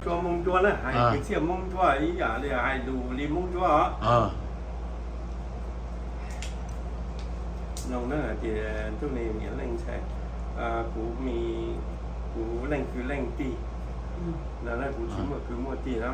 Tsuab Moob Tsuab na, hais kwv txhiaj Moob Tsuab ib yam li hais lus li Moob Tsuab os. Zoo na, hais tias ntuj ni niam leej ntxhais, kuv, kuv leej kwv leej tij no na, kuv tsis muaj kwv muaj tij no.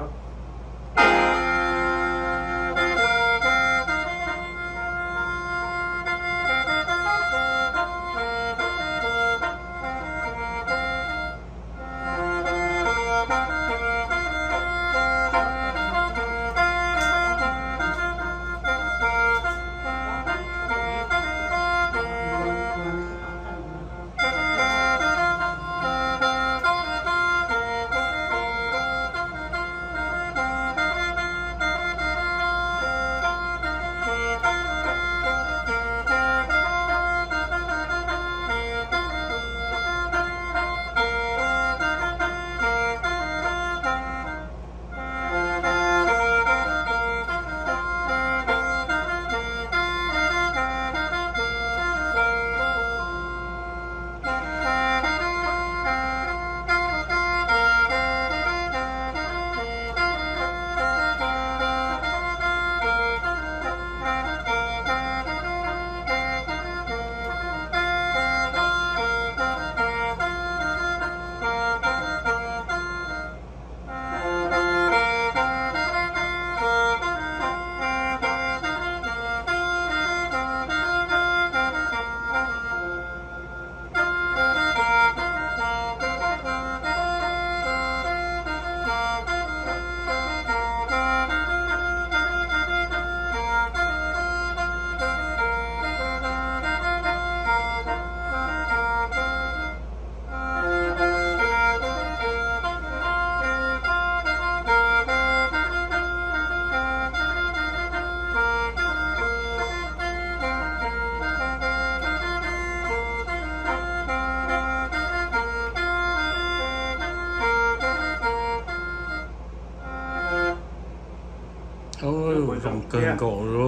Zoo kawg nkaus li.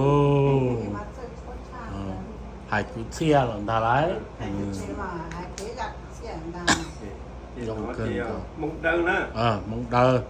Hais kwv txhiaj los ntag lauj. Zoo kawg nkaus. Hmoob Dawb.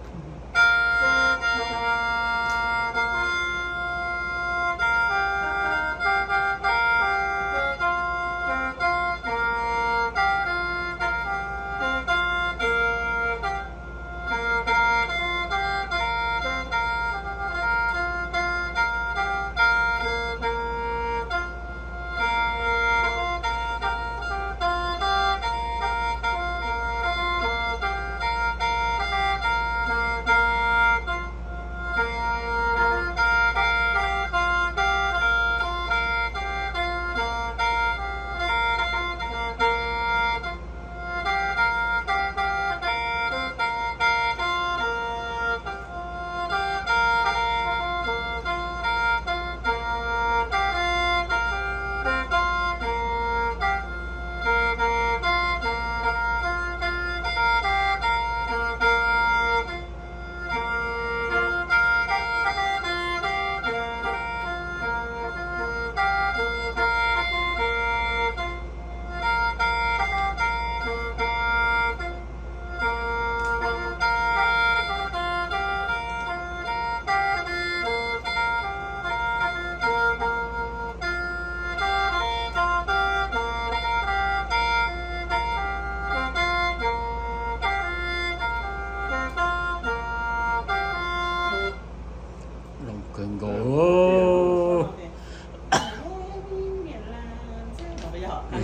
Zoo kawg nkaus.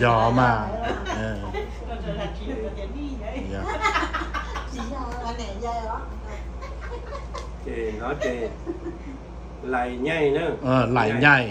Yog mas. Ces no ces lais nyaij na. Lais nyaij.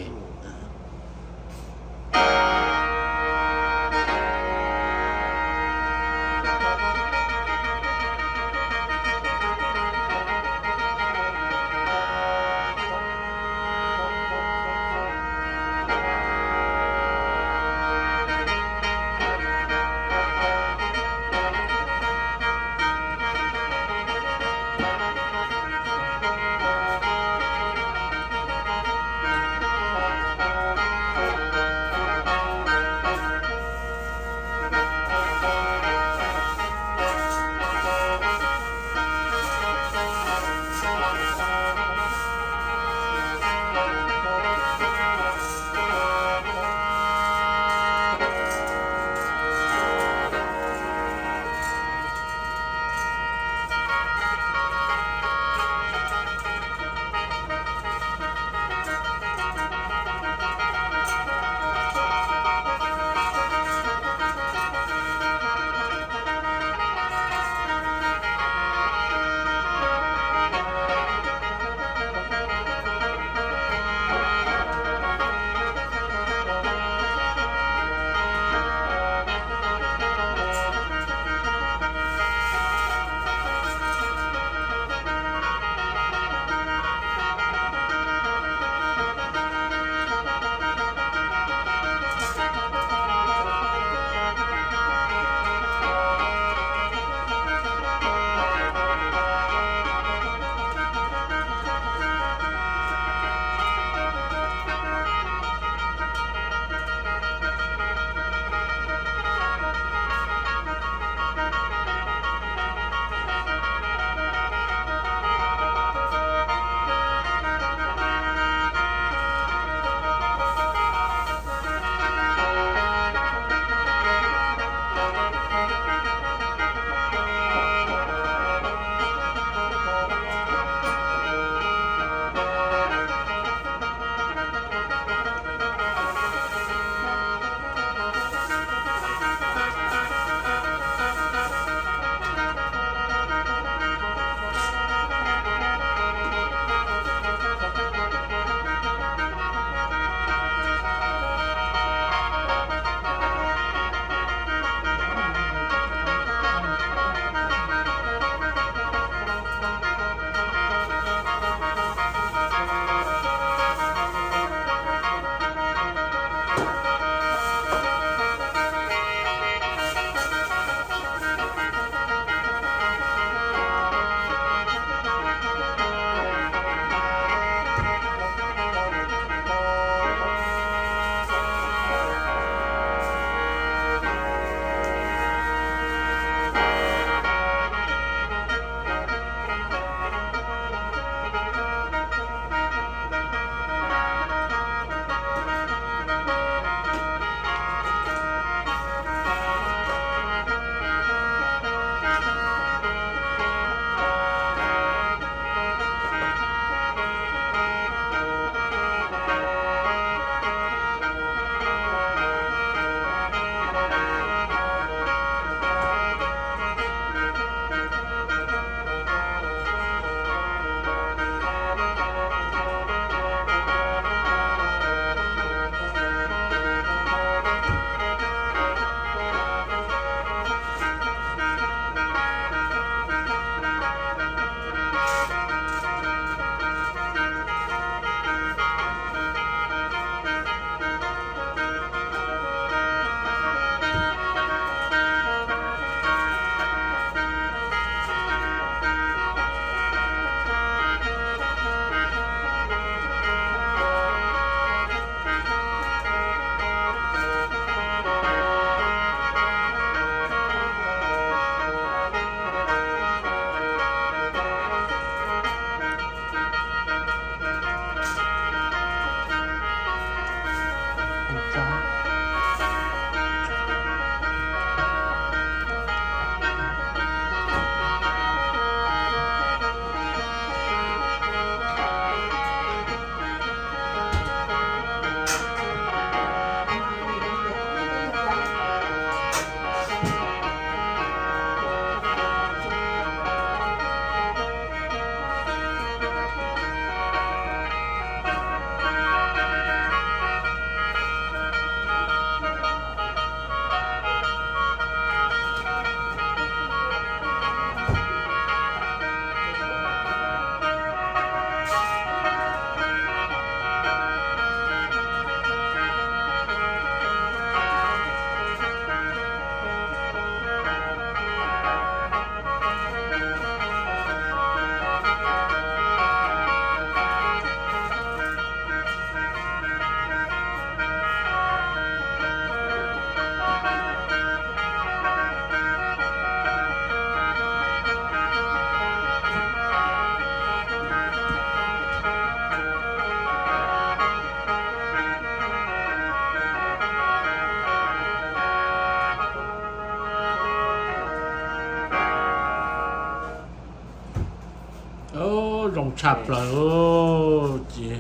Tshaj plaws, ces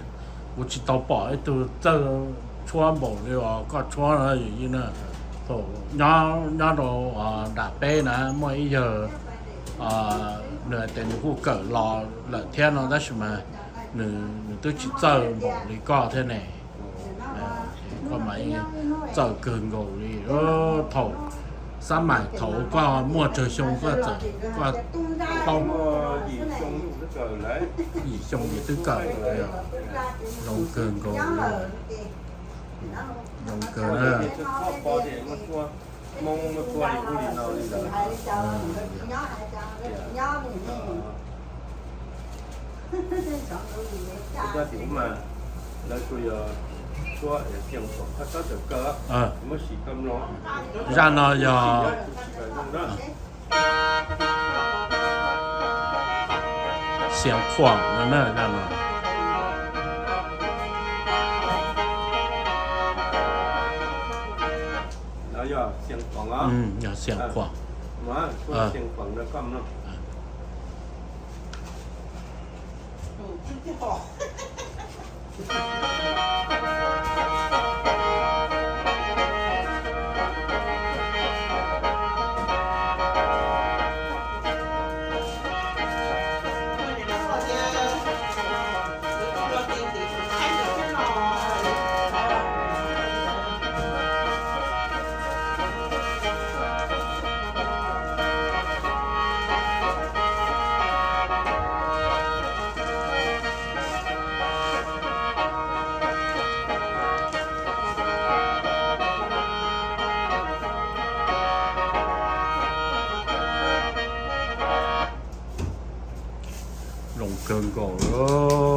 kuv tsis tau pom ib tug txawj tshuab npaum li uas koj tshuab no yom na. Thaum nyob rau nram peb na muaj ib yawg, nws hais tias nws kuj kawm los lawm thiab no tab sis mas nws twb tsis txawj npaum li koj thiab ne. Koj mas txawj kawg nkaus li. Thaum xab mais thaum koj muaj tsawg xyoo koj txawm, koj paub? Yim xyoo ces twb kawm, zoo kawg nkaus li. Zoo kawg na. Zaj no yog Xiav Khuam no na, zaj no. Yog Xiav Khuam. Zoo kawg nkaus li.